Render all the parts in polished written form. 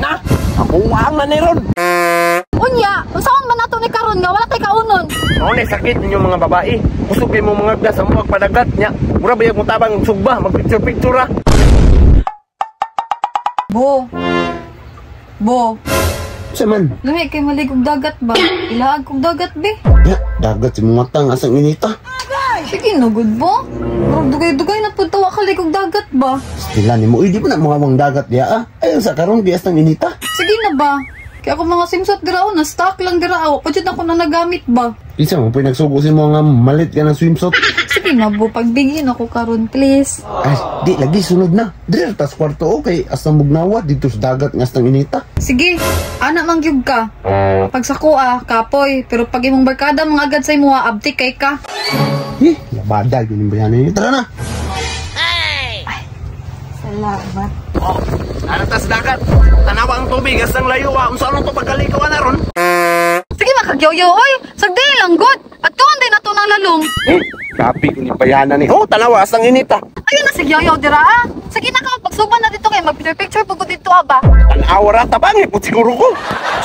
Na, nabuang na ni ron. Unya, unsaon man nato ni karon nga wala tay kaunon? Mao na sakit ninyo mga babae. Kusog kay mo mga gdas sa mga padagat nya. Mura bayag mo tabang sugba, magpicture-picture ra. Bo. Bo. Sa man? Lami kay maligog dagat ba? Ilaag kog dagat be. Ya, dagat si mga matang asang inita. Sige na gud bo. Murag dugay-dugay na pud tawa kaligog dagat ba? Stila ni mo, di ba na mga dagat diya ah? Ayaw sa karon gias ng inita. Sige na ba? Kaya ako mga swimsuit dira na stock lang dira aw. Pa jud ako na nagamit ba? Isa mo pa nagsugo si mo nga malit ka ng swimsuit. Sige na bo, pagbigyan ako karon please. Ay, di lagi sunod na. Dire tas kwarto okay, asang bugnawa dito sa dagat nga asang inita. Sige, ana man gyud ka. Pag sa kuha, kapoy, pero pag imong barkada mga agad sa imo abtik kay ka. Eh, labada yun yung bayanan niyo. Tara na. Salamat. Oh, ana tas dagat. Tanawa ang tubig asang layo ah. Unsa to pagkalikaw na ron? Sige makagyoyo oy. Sagdi lang gud. At tuon din nato nang lalong. Eh, kapi ko ni bayanan ni. Oh, tanawa asang inita. Ayun na si Yoyo dira ah. Sige na ka, pagsuban na dito kay mag-picture picture pud ko dito ah ba. Tanawa ra tabang pud siguro ko.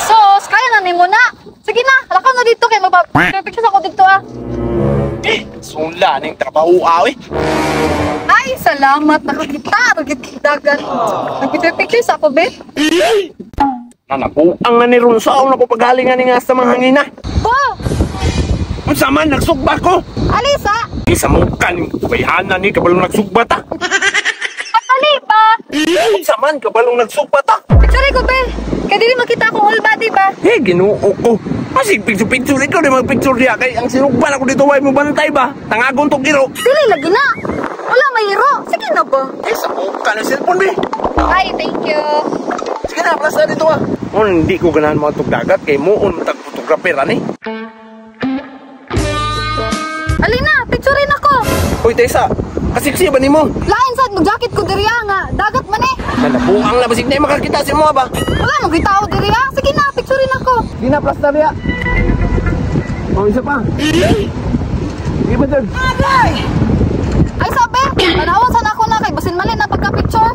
Sos, kaya na nimo na. Sige na, halakaw na dito kay mag-picture picture ako dito ah. Eh, sula ning trabaho ah, eh. Ay, salamat nakakita gyud dagat. Nag-picture picture sa ako be. Nanabuang na ni ron saon ako paghalingan ni nga sa mga hangina. Bo, Unsa man nagsugba ko? alisa. Isa mo kan bayhanan ni kabalong nagsugba ta. Ali ba? Unsa man kabalong nagsugba ta? Picture ko be. Kay dili makita akong whole body ba. Eh, Ginoo ko. Masig picture-picture ikaw di magpicture diya kay ang sinugban ako dito way mo bantay ba? Tangagon to giro. Dili lagi na. Wala mayro. Sige na ba? Eh, sa buka ng cellphone be. Ay, thank you. Sige na, plasa dito ah. Oh, hindi ko ganahan mga tugdagat kay muon tag photographer ani. Alina, picturein ako. Hoy, Tessa, kasiksi ba nimo? Lain sad mag-jacket ko diri ah, nga. Dagat man eh. Nanabuang na basig na makakita sa mo ba? Wala man ko'y tao diri ah. Sige na, picturein ako. Di na plasta diya. Oh, isa pa. Sige ba dyan? Ay, sabi, tanawan sana ako na kay basin mali na pagka-picture.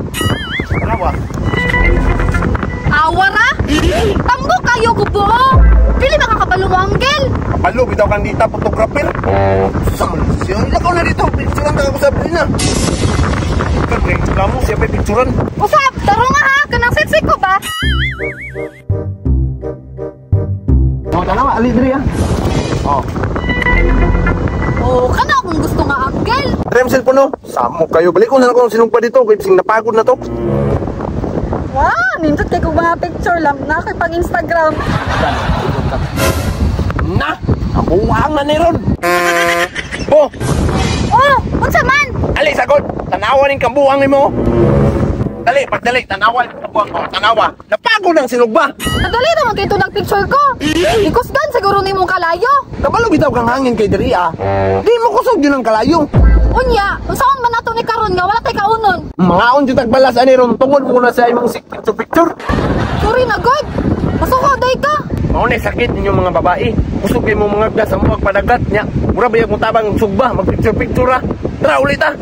Tanawa. Awa ra? Tambo kayo gubo. Pili makakabalo mo anggel. Kabalo, bitaw kang dita photographer. Sa siya, lakaw na dito. Picturean ta ako sa na. Reklamo siya pa picturean. Usap, taro nga ha, kanang sitsik ko ba? Oh, tanawa, ali diri ah. Oh. Oh, kana akong gusto nga anggel. Rem cellphone no. Samo kayo balik ko na ako sinugpa dito kay bising napagod na to. Wow, nindot kay kog mga picture lang na kay pang Instagram. Na, nabuang na ni ron. Oh, Oh, unsa man? ali sagot. Tanawa ning kambuang nimo. Dali, pagdali, tanawa ning kambuang ko. Tanawa. Napagod ang sinugba. Nadali naman kay tunang picture ko. Ikusgan siguro nimo kalayo. Kabalo bitaw kang hangin kay diri ah. Di mo kusog yun ang kalayo. Unya, unsaon man nato ni karon nga wala tay kaunon? Mangaon jud tagbalas ani ron tungod mo na sa imong picture picture. Sorry na god. Masuko day ka. Mao na sakit ninyo mga babae. Kusog kay mo mga gdas sa mga padagat nya. Mura bayag mo tabang sugba, magpicture picture ra. Tara ulit ah.